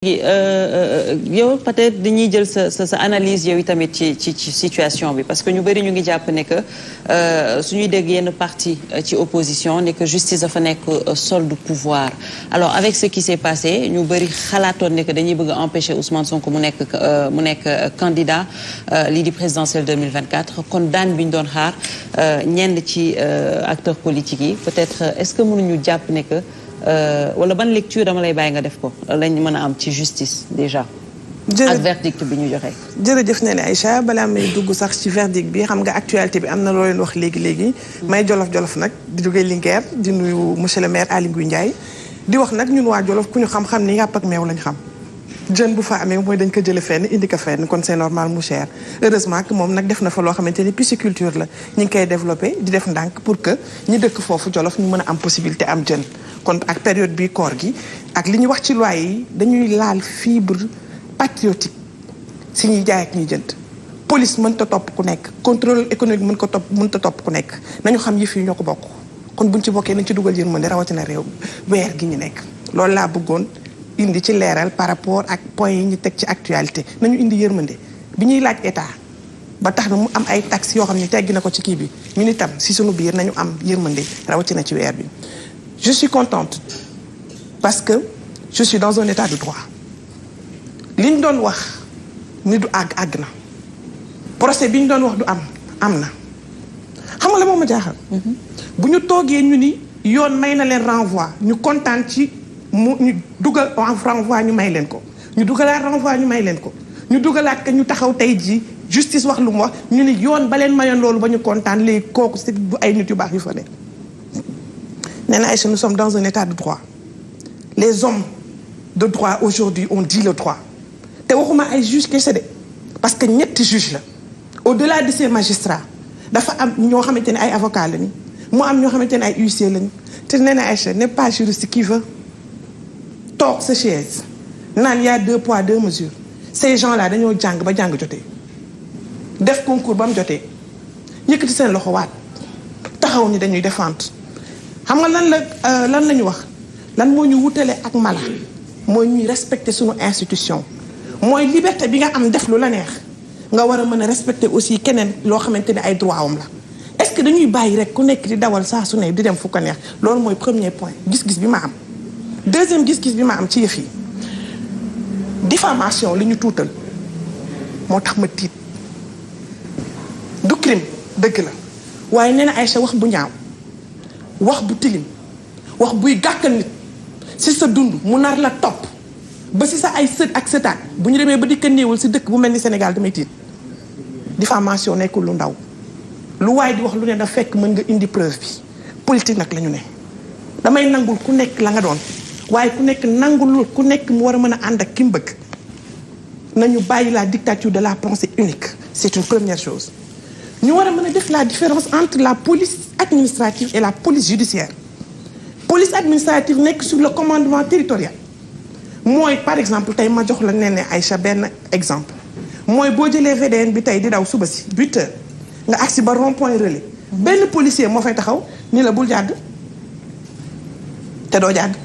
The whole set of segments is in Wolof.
yow peut-être dañuy jël sa analyse yow tamit ci situation bi parce que ñu bëri ñu ngi jàpp ne que suñuy dégg yenn parti ci opposition ne que justice dafa nekk sol du pouvoir alors avec ce qui s'est passé ñu bëri xalaatoon ne que dañuy bëgg a empêcher Ousmane Sonko mu nekk candidat lii di présidentielle 2024 kon daan bi ñu doon xaar ñenn ci acteurs politiques yi peut-être est-ce que mënuñu jàpp ne que wala ban lecture dama lay bàyyi nga def ko lañ mën a am ci justice déjà. ak verdict bi ñu joxe. jërëjëf ne Aïcha balaa may dugg sax ci verdict bi xam nga actualité bi am na loo leen wax léegi. may jolof nag di jógee Linguère di nuyu monsieur le maire Aly Ngouille Ndiaye di wax nag ñun waa Jolof ku ñu xam-xam ni yàpp ak meew lañ xam. jën bu fa amee mooy dañ ko jële fenn indi ko fenn kon c'est normal mu cher heureusement que moom nag def na fa loo xamante ni pisciculture la ñu ngi koy développé di def ndànk pour que ñi dëkk foofu Jolof ñu mën a am possibilité am jën kon ak période bi koor gi ak li ñuy wax ci loi yi dañuy laal fibre patriotique si ñuy jaay ak ñuy jënd police mënta topp ku nekk contrôle économique mënta topp ku nekk nañu xam yëf yi ñoo ko bokk kon buñ ci bokkee nañ ci dugal yërmande rawatina réew weer gi ñu nekk loolu laa bëggoon indi ci leeral par rapport ak points yi ñu teg ci actualité nañu indi yërmande bi ñuy laaj état ba tax na mu am ay taxes yoo xam ne teggi na ko ci kii bi ñun itam si sunu biir nañu am yërmande rawatina ci weer bi. Je suis contente parce que je suis dans un état de droit li ñu doon wax ni du àgg na procès bi ñu doon wax du am na xam nga la moom ma jaaxal. bu ñu toogee ñu ni yoon may na leen renvoi ñu kontaan ci. ñu dugal renvoi ñu may leen ko ñu dugalaat renvoi ñu may leen ko ñu dugalaat que ñu taxaw tey jii justice wax lu mu wax ñu ni yoon ba leen mayoon loolu ba ñu kontaan léegi kooku c'est du ay nit yu baax yu fa ne nee na Aïcha nous sommes dans un état de droit les hommes de droit aujourd'hui ont dit le droit te waxuma ay juge kese de parce que ñetti juge la au-delà de ces magistrats dafa am ñoo xamante ne ay avocats lañu mu am ñoo xamante ne ay huissiers lañu te nee na Aïcha n'est pas juriste qui veut toog sa chaise naan y a 2 poids 2 mesures ces gens là dañoo jàng ba jàng jotee def concours ba mu jotee yëkkati seen loxo waat taxaw ni dañuy défendre xam nga lan la ñu wax lan moo ñu wutale ak mala mooy ñuy respecter suñu institution mooy liberté bi nga am def lu la neex nga war a mën a respecter aussi keneen loo xamante ne ay droit am la est-ce que dañuy bàyyi rek ku nekk di dawal saa su ne di dem fu ko neex loolu mooy premier point gis-gis bi ma am. deuxième gis-gis bi ma am ci yëf yi diffamation li ñu tuutal moo tax ma tiit du crime dëgg la waaye nee na Aïcha wax bu ñaaw wax bu tilim wax buy gàkkal nit si sa dund mu nar la topp ba si sa ay sët ak sëtaat bu ñu demee ba di ko néewal si dëkk bu mel ni Sénégal damay tiit diffamation nekkul lu ndaw lu waaye di wax lu ne da fekk mën nga indi preuve bi politique nag la ñu ne damay nangul ku nekk la nga doon waaye ku nekk nangul ku nekk mu war a mën a ànd ak ki mu bëgg nañu bàyyi la dictature de la pensée unique c'est une première chose ñu war a mën a def la différence entre la police administrative et la police judiciaire police administrative nekk sur le commandement territorial mooy par exemple tey ma jox la ne Aïcha benn exemple mooy boo jëlee VDN bi tey di daw suba si 8 heures nga agsi ba rond point relais benn policier moo fay taxaw ni la bul jàdd te doo jàdd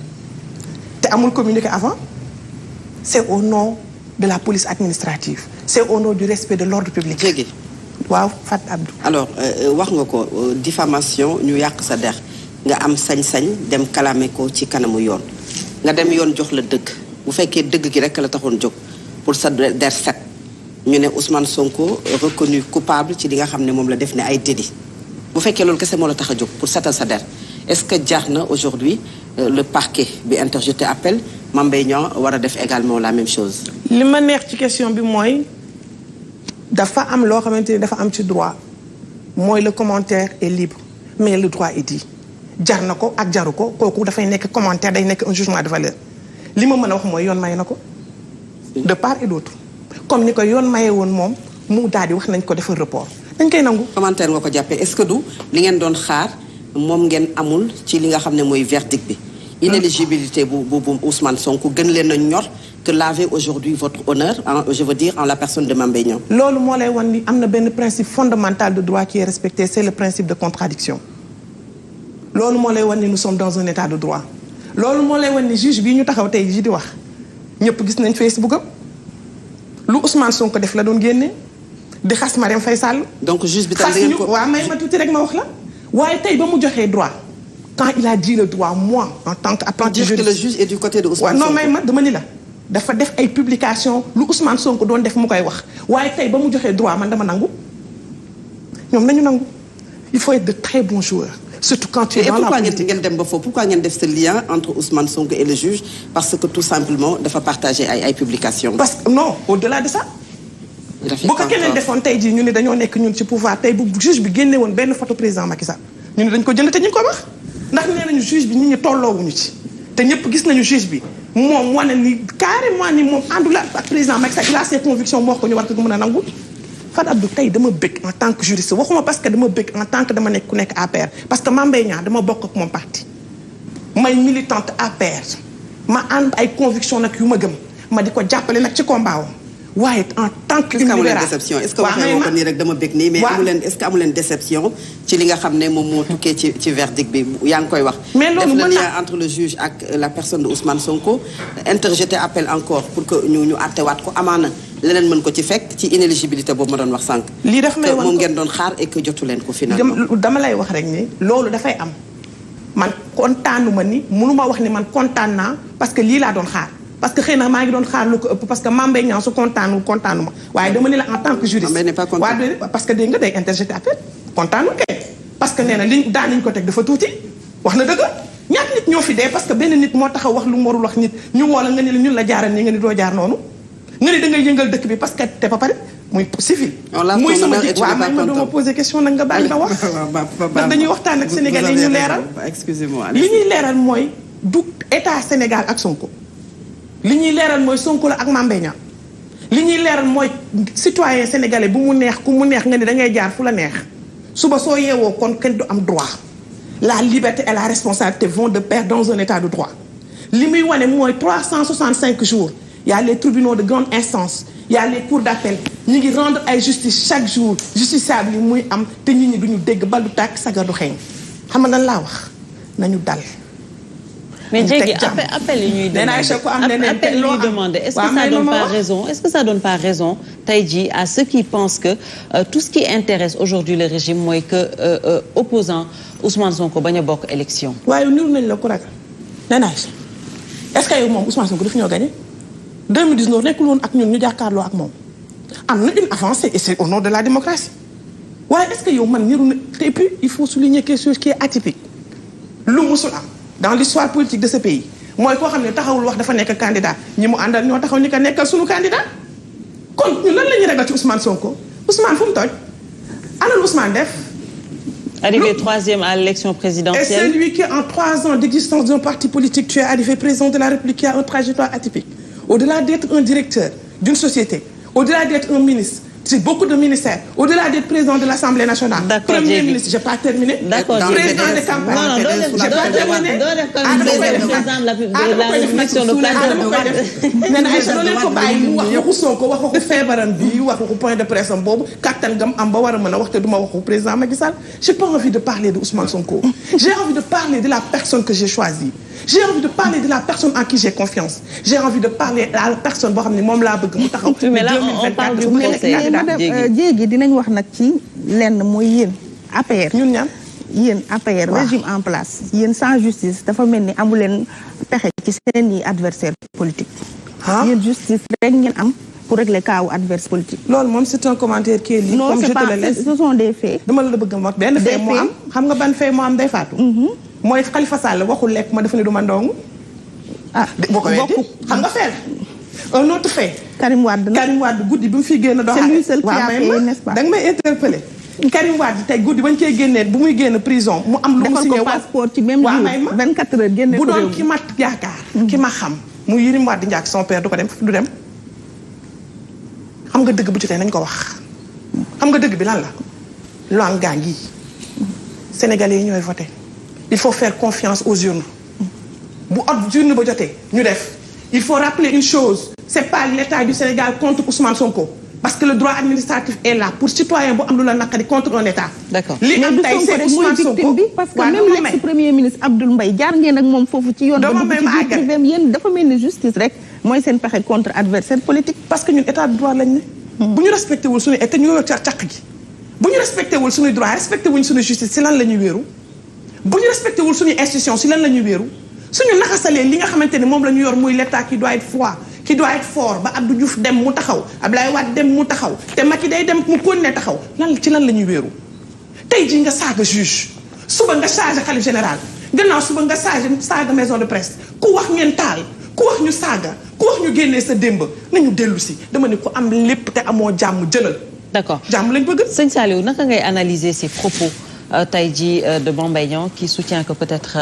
te amul communiqué avant c'est au nom de la police administrative c'est au nom du respect de l'ordre public. Jéegi waaw Fat Abdou. alors wax nga ko diffamation ñu yàq sa der nga am sañ-sañ dem kalaame ko ci kanamu yoon nga dem yoon jox la dëgg bu fekkee dëgg gi rek la taxoon jóg pour sa der set ñu ne Ousmane Sonko reconnu coupable ci li nga xam ne moom la def ne ay délit bu fekkee loolu kese moo la tax a jóg pour setal sa der est-ce que jar na aujourd'hui le parquet bi interjeté appel Mame Mbaye Niang war a def également la même chose. li ma neex ci question bi mooy dafa am loo xamante ni dafa am ci droit mooy le commentaire est libre mais le droit est dit jar na ko ak jaru ko kooku dafay nekk commentaire day nekk un jugement de valeur li ma mën a wax mooy yoon maye na ko de part et d'autre comme ni ko yoon maye woon moom mu daal di wax nañ ko defal report dañ koy nangu. commentaire nga ko jàppee est-ce que du li ngeen doon xaar moom ngeen amul ci li nga xam ne mooy verdict bi. inéligibilité bu Ousmane Sonko gën leen a ñor que laver aujourd'hui votre honneur je veux dire en la personne de Mame Mbaye Niang. loolu moo lay wan ni am na benn principe fondamental de droit qui est respecté c'est le principe de contradiction loolu moo lay wan ni nous sommes dans un état de droit loolu moo lay wan ni juge bii ñu taxaw tey ji di wax ñëpp gis nañ Facebook am lu Ousmane Sonko def la doon génne di xas Marième Faye Sall. donc juge bi tam xas ñu waaw may ma tuuti rek ma wax la waaye tey ba mu joxee droit quand il a dit le droit moi en tant qu'apprenti juriste. dire que le juge est du côté de Ousmane Sonko. non may ma dama ni la dafa def ay publication lu Ousmane Sonko doon def mu koy wax waaye tey ba mu joxee droit man dama nangu ñoom nañu nangu il faut être de très bons joueurs. Surtout quand tu es dans la politique. Pourquoi ngeen def ce lien entre Ousmane Sonko et le juge parce que tout simplement dafa partager ay publications. parce que non au-delà de ça. bu ko keneen defoon tey jii ñu ne dañoo nekk ñun ci pouvoir tey bu juge bi génne woon benn photo président Macky Sall ñu ne dañ ko jënd te ñu ngi ko wax ndax nee nañu juge bi nit ñi tolloowuñu ci te ñëpp gis nañu juge bi moom wane ni carrément ni moom àndul ak président Macky Sall il a ses convictions moo ko ñu war ko mën a nangu. Fat Abdou tey dama bëgg en tant que juriste waxuma parce que dama bëgg en tant que dama nekk ku nekk APR parce que Mame Mbaye Niang dama bokk ak moom parti may militante APR ma ànd ay conviction nag yu ma gëm ma di ko jàppale nag ci combat wam waaye en tant que est-ce que amu leen déception est-ce que waxee ko nii rek dama bëgg nii mais amu leen est-ce que amu leen déception ci li nga xam ne moom moo tukkee ci verdict bi yaa ngi koy wax mais loolu def le lien entre le juge ak la personne de Ousmane Sonko interjeté appel encore pour que ñu àttewaat ko amaana leneen mën ko ci fekk ci inéligibilité boobu ma doon wax sànq. lii daf may moom ngeen doon xaar et que jotu leen ko finalement. dama lay wax rek ni loolu dafay am man kontaanuma ni mënuma wax ni man kontaan naa parce que lii laa doon xaar parce que xëy na maa ngi doon xaar lu ko ëpp parce que Mame Mbaye Niang su kontaanuma waaye dama ni la en tant que juriste. mais n'est pas content waaye parce que dégg nga day interjeté appel kontaanul kay parce que nee na liñ daan nañ ko teg dafa tuuti wax na dëgg ñaata nit ñoo fi dee parce que benn nit moo taxaw wax lu mu warul wax nit ñu woo la nga ni la ñun la jaaral nii nga ni doo jaar noonu nga ni da ngay yëngal dëkk bi parce que te ba pare muy civil. muy sama ji waaw man ma dooma posé question nag nga bàyyi ma wax. ndax dañuy waxtaan ak Sénégalais yi ñu leeral. excusez-moi li ñuy leeral mooy du état Sénégal ak Sonko. li ñuy leeral mooy Sonko la ak Mame Mbaye Niang li ñuy leeral mooy citoyen sénégalais bu mu neex ku mu neex nga ni da ngay jaar fu la neex suba soo yeewoo kon kenn du am droit la liberté et la responsabilité vont de pair dans un état de droit li muy wane mooy 365 jours. Il y a les tribunaux de grande instance il y a les cours d'appel ñu ngi rendre ay justice chaque jour justiciable yi muy am te nit ñi duñu dégg ba du tàkk sagar du xeeñ xam nga lan laa wax nañu dal. mais jéegi appel yi ñuy demander est-ce que ça donne pas raison est-ce que ça donne pas raison tey jii à ceux qui pensent que tout ce qui intéresse aujourd'hui le régime mooy que opposant Ousmane Sonko bañ a bokk élection. waaye niru nañ la ko ragal nee naa est-ce que yow moom Ousmane Sonko daf ñoo gagné. 2019 nekkul woon ak ñun ñu jàkkaarloo ak moom am na une avancée et c'est au nom de la démocratie waaye est-ce que yow man niru na et puis il faut souligner quelque chose qui est atypique lu musul am dans l'histoire politique de ce pays mooy koo xam ne taxawul wax dafa nekk candidat ñi mu àndal ñoo taxaw ni ko nekkal sunu candidat kon ñu lan la ñuy ragal ci Ousmane Sonko Ousmane fu mu toj ana lu Ousmane def. arrivé troisième à l'élection présidentielle. et c'est lui qui en 3 ans d'existence d'un parti politique tu es arrivé président de la République qui a un trajectoire atypique. Au-delà d'être un directeur d'une société, au-delà d'être un ministre, c'est beaucoup de ministères, au-delà d'être président de l'Assemblée nationale, premier ministre, j'ai pas terminé. D'accord, président de campagne. Non, j'ai pas terminé. président de la réflexion de plateau. nee na ay sa doon ko bàyyi mu wax waxu Sonko wax waxu feebaram bi wax waxu point de presse am boobu kattan gam am ba war a mën a wax te du ma waxu président Macky Sall. J'ai pas envie de parler de Ousmane Sonko. J'ai envie de parler de la personne que j'ai choisie. J'ai envie de parler de la personne en qui j'ai confiance. J'ai envie de parler à la personne boo xam ne moom laa bëgg mu taxaw. mais là on parle du procès. jéegi dinañ wax nag ci lenn mooy yéen APR. ñun ñaan yéen APR régime en place yéen sans justice dafa mel ni amu leen pexe ci seen i adversaire politique. yéen justice rek ngeen am pour régler cas adverse politique. loolu moom c'est un commentaire qui est libre. non c'est pas ce sont des faits. dama la bëgg a wax benn fait moo am xam nga ban fait moo am day faatu. mooy Khalifa Sall waxul lekk ma dafa ne du ma ndongu. ah boo ko weddi xam nga fee la. un autre fait. Karim Wade guddi bi mu fiy génn doxalee. c'est lui seul qui a fait, n'est-ce pas? da nga may interpeller. Karim Wade tey guddi bañ koy génnee bu muy génn prison mu am lu mu signé defal ko passeport ci même jour 24 heures génne bu doon ki ma yaakaar. ki ma xam mu Yérim Wade Ndiaye son père du ko dem du dem. xam nga dëgg bu jotee nañ ko wax. xam nga dëgg bi lan la. loan gaa ngi Sénégalais yi ñooy voté. il faut faire confiance aux urnes bu urne ba jotee ñu def il faut rappeler une chose c'est pas l'État du Sénégal contre Ousmane Sonko parce que le droit administratif est là pour citoyen bu am lu la naqari contre un État. D'accord li am tey c'est Ousmane Sonko parce que même l'ex premier ministre Abdoul Mbaye jaar ngeen ak moom foofu ci yoon. dama may ma àggal yéen dafa mel ni justice rek mooy seen pexe contre adversaire politique. parce que ñun état de droit lañ ne. bu ñu respecté wul suñu état ñu ngi ca càq gi. bu ñu respecté wul suñuy droit respecté wuñ suñu justice si lan la ñuy wéeru. bu ñu respecté wul suñuy institution si lan la ñuy wéeru. suñu naxasalee li nga xamante ni moom la ñu yor muy l'état qui doit être fort qui doit être fort ba Abdou Diouf dem mu taxaw Abdoulaye Wade dem mu taxaw te Macky day dem mu continuer taxaw lan ci lan la ñuy wéeru. tey jii nga saaga juge suba nga chargé xalif général gannaaw suba nga saaga maison de presse ku wax ngeen taal ku wax ñu saaga ku wax ñu génnee sa démb nañu dellu si dama ne ku am lépp te amoo jàmm jëlal. d'accord jàmm lañ bëgg. sëñ Saliou naka ngay analyser ces propos tey jii de Mame Mbaye Niang qui soutient que peut-être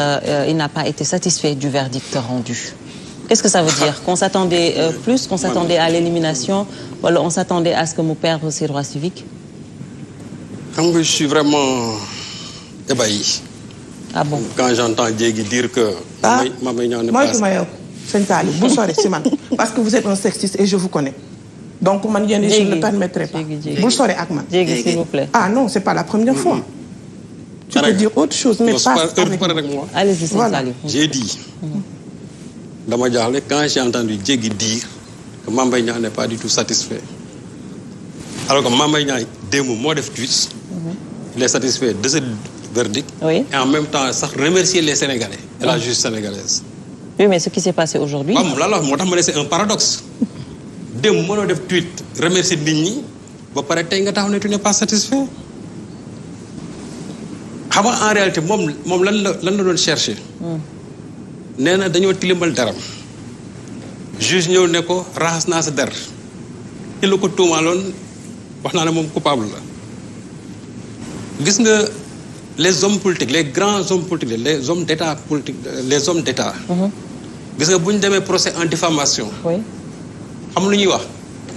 il n'a pas été satisfait du verdict rendu. Qu'est-ce que ça veut dire? Qu'on s'attendait plus, qu'on s'attendait à l'élimination, ou alors on s'attendait à ce que mu perdre ses droits civiques? Xam nga je suis vraiment ébahi. Ah bon? Quand j'entends Diégui dire que Mame Mbaye Niang n'est pas... moytu ma yow sëñ Saliou bul sori si man parce que vous êtes un sexiste et je vous connais. donc man yéen je ne le permettrai pas. bul sori ak man. Diégui s'il vous plaît. Ah non, c'est pas la première fois. Tu peux dire autre chose, mais pas avec moi. Allez-y, sëñ Saliou. J'ai dit, dama jaaxle quand j'ai entendu Diégui dire que Mame Mbaye Niang n'est pas du tout satisfait. Alors que Mame Mbaye Niang démb moo def tweet. Il est satisfait de ce verdict. Oui. Et en même temps sax remercier les Sénégalais et la justice sénégalaise. Oui, mais ce qui s'est passé aujourd'hui. waaw moom la wax moo tax ma ne c'est un paradoxe. démb mënoo def tweet remercier nit ñi ba pare tey nga taxaw ne tu n'es pas satisfait. xam nga en réalité moom lan la doon chercher. nee na dañoo tilimal deram. juge ñëw ne ko raxas naa sa der. ki la ko tuumaaloon wax naa ne moom coupable la. gis nga les hommes politiques les grands hommes politiques les hommes d'état politique les hommes d'état. gis nga bu ñu demee procès en diffamation. Oui. xam lu ñuy wax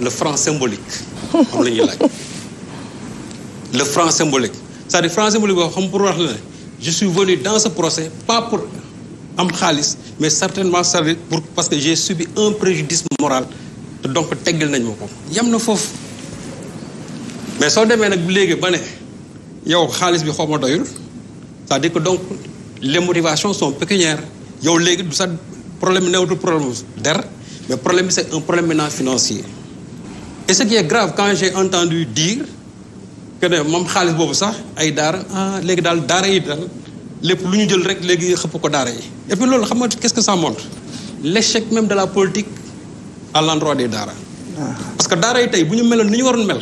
le franc symbolique. xam la ñuy laaj. le franc symbolique. c'est-à-dire franc symbolique boo xam pour wax la ne je suis venu dans ce procès pas pour am xaalis mais certainement pour parce que j'ai subi un préjudice moral te donc teggal nañ ma ko yam na foofu. mais soo demee nag léegi ba ne yow xaalis bi xaw ma doyul c'est-à-dire que donc les motivations sont pécuniaires yow léegi du sa problème bi newatul problème der mais problème bi c'est un problème maintenant financier. et ce qui est grave quand j'ai entendu dire que ne moom xaalis boobu sax ay daara léegi daal daara yi daal lépp lu ñu jël rek léegi xëpp ko daara yi. et puis loolu xam nga qu'est-ce que ça montre l'échec même de la politique à l'endroit des daara. parce que daara yi tey bu ñu meloon ni ñu waroon mel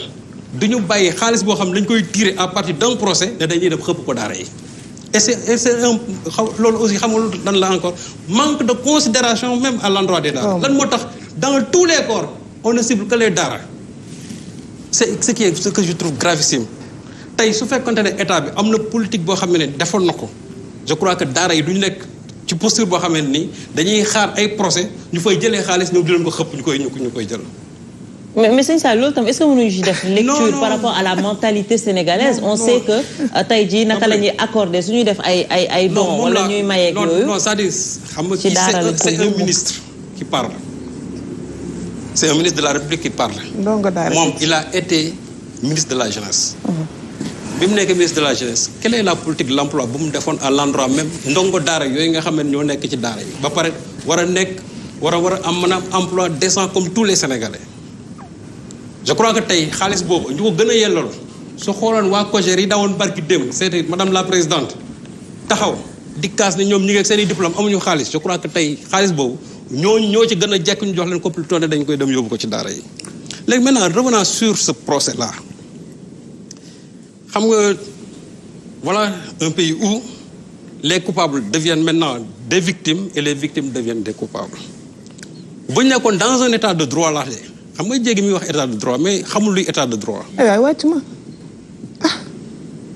du ñu bàyyi xaalis boo xam ne dañ koy tirer à partir d'un procès ne dañuy dem xëpp ko daara yi. et c'est un loolu aussi xam nga lan la encore manque de considération même à l'endroit des daara. lan moo tax dans tous les corps on ne cible que les daara. c'est ce que je trouve gravissime tey su fekkonte ne état bi am na politique boo xam ne defoon na ko je crois que daara yi du ñu nekk ci posture boo xam ne nii dañuy xaar ay procès ñu fay jëlee xaalis ñëw di leen ko xëpp ñu koy jël. mais sëñ Sall loolu tam est-ce que mënuñu ci def lecture par rapport à la mentalité sénégalaise on sait que tey jii naka la ñuy accorder su ñuy def ay dons wala ñuy mayeeg yooyu. non c'est-à-dire xam nga c'est un ministre qui parle. C'est un ministre de la République qui parle. Moom il a été ministre de la jeunesse. bi mu nekk ministre de la jeunesse quelle est la politique de l'emploi bu mu defoon à l'endroit même ndongo daara yooyu nga xam ne ñoo nekk ci daara yi ba pare war a am maanaam emploi décent comme tous les Sénégalais. je crois que tey xaalis boobu ñu ko gën a yellool su xooloon waa COJER yi dawoon barki démb c'était madame la présidente taxaw di kaas ne ñoom ñi ngi ak seen i diplôme amuñu xaalis je crois que tey xaalis boobu ñoo ci gën a jekk ñu jox leen ko plutôt ne dañ koy dem yóbbu ko ci daara yi. léegi maintenant revenant sur ce procès là xam nga voilà un pays où les coupables deviennent maintenant des victimes et les victimes deviennent des coupables bu ñu nekkoon dans un état de droit là xam nga jéegi mi wax état de droit mais xamul luy état de droit. aywa wàcc ma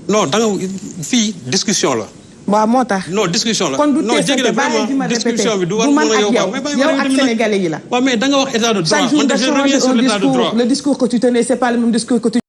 non da nga fii discussion la. waaw moo tax. non discussion la. kon du non jéegi vraiment discussion bi du war mën a yow ak sénégalais yi la. waaw mais da nga wax état de droit. chaque jour nga changer un discours le discours que tu tenais c'est pas le même discours que tu